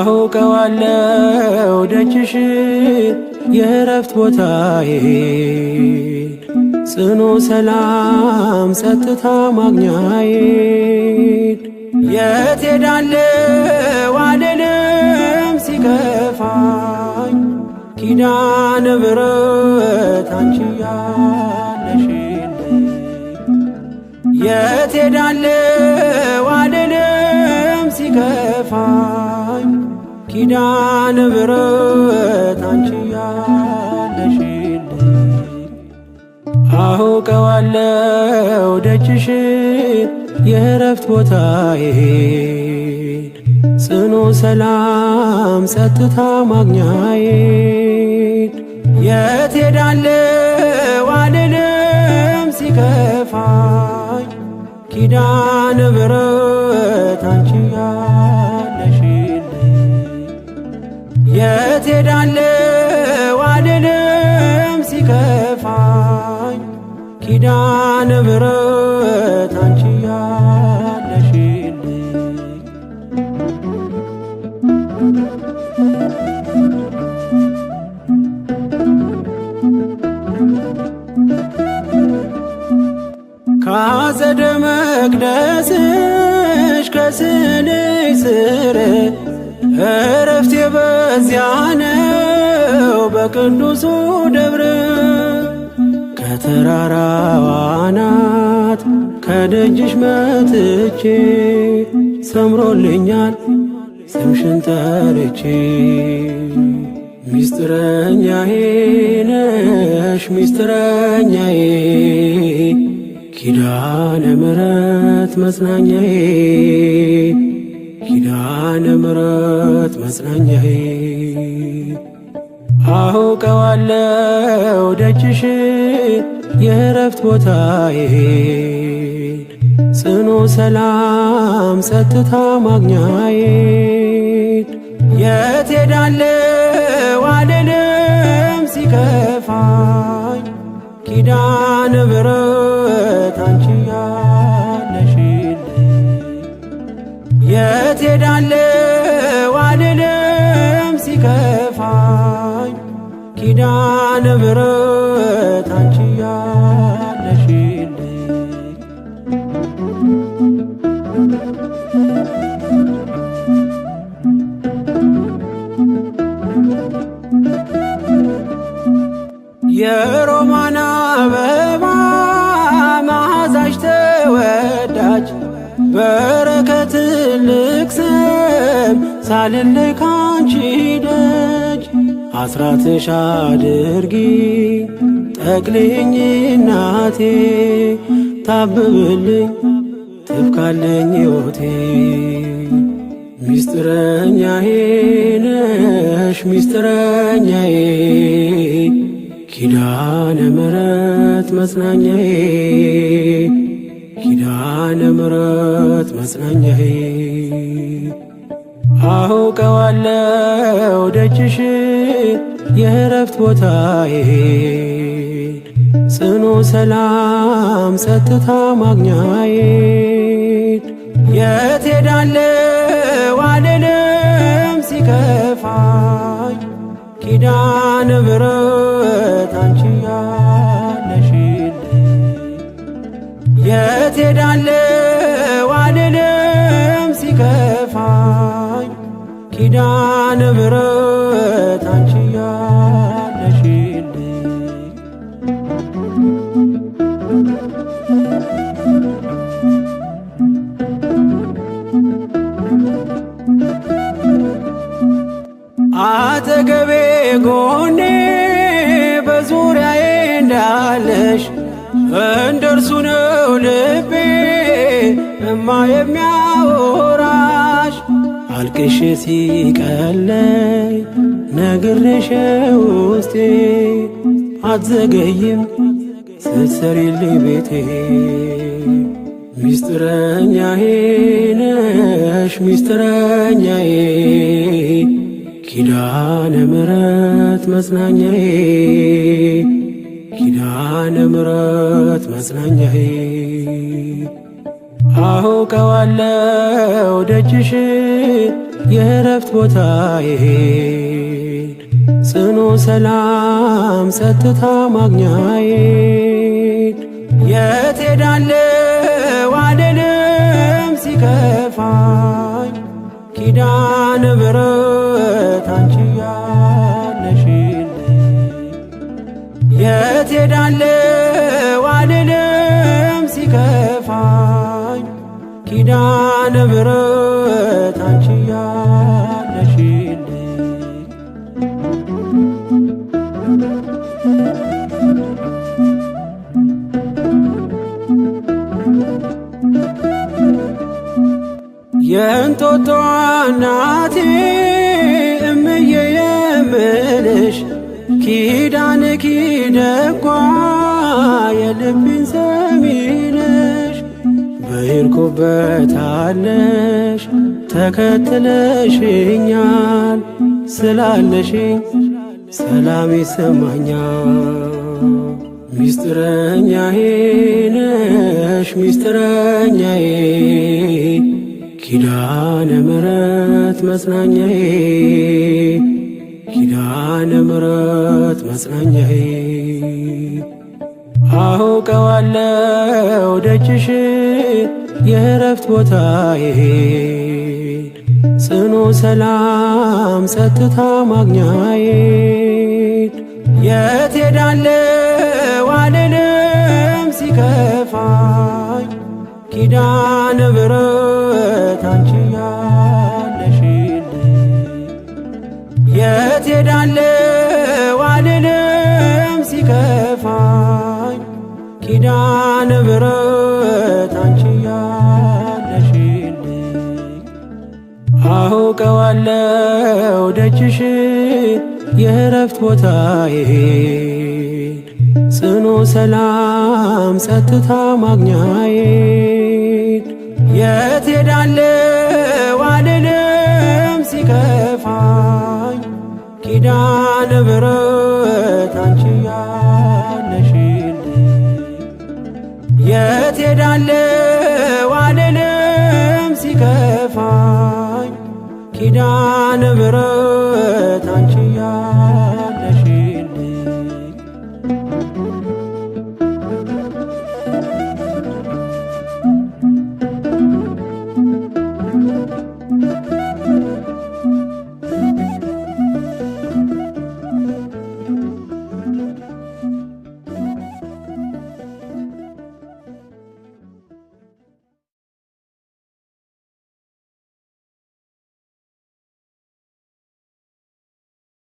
አውቀዋለሁ ደጅሽ የእረፍት ቦታዬን ጽኑ ሰላም ጸጥታ ማግኛዬን። የት ሄዳለሁ አልልም ሲከፋኝ ኪዳነ ምሕረት አንቺ ያለሽልኝ። የት ሄዳለሁ አልልም ሲከፋኝ ኪዳነ ምሕረት አንቺ ያለሽልኝ። አውቀዋለሁ ደጅሽ የእረፍት ቦታዬን ጽኑ ሰላም ጸጥታ ማግኛዬን። የት ሄዳለሁ አልልም ሲከፋኝ ኪዳነ ምሕረት አንቺ ያለሽልኝ። የት ሄዳለሁ አልልም ሲከፋኝ ኪዳነ ምሕረት አንቺ ያለሽልኝ። ካጸደ መቅደስሽ ከስንሽ ስር እረፍቴ በዚያ ነው በቅዱሱ ደብር። ከተራራዋ አናት ከደጅሽ መጥቼ ሰምሮልኛል ስምሽን ጠርቼ። ሚስጥረኛዬ ነሽ ሚስጥረኛዬ ኪዳነ ምሕረት መጽናኛዬ ኪዳነ ምሕረት መጽናኛዬ። አውቀዋለሁ ደጅሽ የእረፍት ቦታዬን ጽኑ ሰላም ጸጥታ ማግኛዬን። የት ሄዳለሁ አልልም ሲከፋኝ ኪዳነ ምሕረት አንቺ ያለሽልኝ። የት ሄዳለሁ አልልም ሲከፋኝ ኪዳነ ምሕረት አንቺ ያለሽልኝ። የሮማን አበባ መዓዛሽ ተወዳጅ በረከት ትልቅ ስም ሳልለይ ካንቺ ደጅ። አስራትሽ አድርጊ ጠቅልኝ እናቴ ታብብልኝ ትብካለኝ ሕይወቴ። ሚስጥረኛዬ ነሽ ሚስጥረኛዬ ኪዳነ ምሕረት መጽናኛዬ ኪዳነ ምሕረት መጽናኛዬ። አውቀዋለሁ ደጅሽ የእረፍት ቦታዬን ጽኑ ሰላም ጸጥታ ማግኛዬን። የት ሄዳለሁ አልልም ሲከፋኝ ኪዳነ ምሕረት አንቺ ያለሽልኝ። የት ሄዳለሁ አልልም ሲከፋኝ ኪዳነ ምሕረት አንቺ ያለሽልኝ። አጠገቤ ጎኔ በዙሪያዬ እንዳለሽ እንደርሱ ነው ልቤ እማ የሚያወራሽ። አልቅሽ ሲቀለኝ ነግሬሽ ውስጤ አትዘገይም ስትሰሪልኝ ቤቴ። ሚስጥረኛዬ ነሽ ሚስጥረኛዬ ኪዳነ ምሕረት መጽናኛዬ ኪዳነ ምሕረት መጽናኛዬ። አውቀዋለሁ ደጅሽ የእረፍት ቦታዬን ጽኑ ሰላም ጸጥታ ማግኛዬን። የት ሄዳለሁ አልልም ሲከፋኝ ኪዳነ ምሕረት አንቺ ያለሽልኝ። የት ሄዳለሁ አልልም ሲከፋኝ ኪዳነ ምሕረት አንቺ ያለሽልኝ። የእንጦጦ እናቴ እምዬ የምልሽ ኪዳን ኪደጓ የልቤን ሰሚነሽ በሄድኩበታለሽ ተከትለሽኛል ስላለሽኝ ሰላም ይሰማኛል። ሚስጥረኛዬ ነሽ ሚስጥረኛዬ ኪዳነ ምሕረት መጽናኛዬ ኪዳነ ምሕረት መጽናኛዬ። አውቀዋለሁ ደጅሽ የእረፍት ቦታዬን ጽኑ ሰላም ጸጥታ ማግኛዬን። የት ሄዳለሁ አልልም ሲከፋኝ ኪዳነ ምሕረት አንቺ ያለሽልኝ። የት ሄዳለሁ አልልም ሲከፋኝ ኪዳነ ምሕረት አንቺ ያለሽልኝ። አውቀዋለሁ ደጅሽ የእረፍት ቦታዬን ጽኑ ሰላም ጸጥታ ማግኛዬን። የት ሄዳለሁ አልልም ሲከፋኝ ኪዳነ ምሕረት አንቺ ያለሽልኝ። የት ሄዳለሁ አልልም ሲከፋኝ ኪዳነ ምሕረት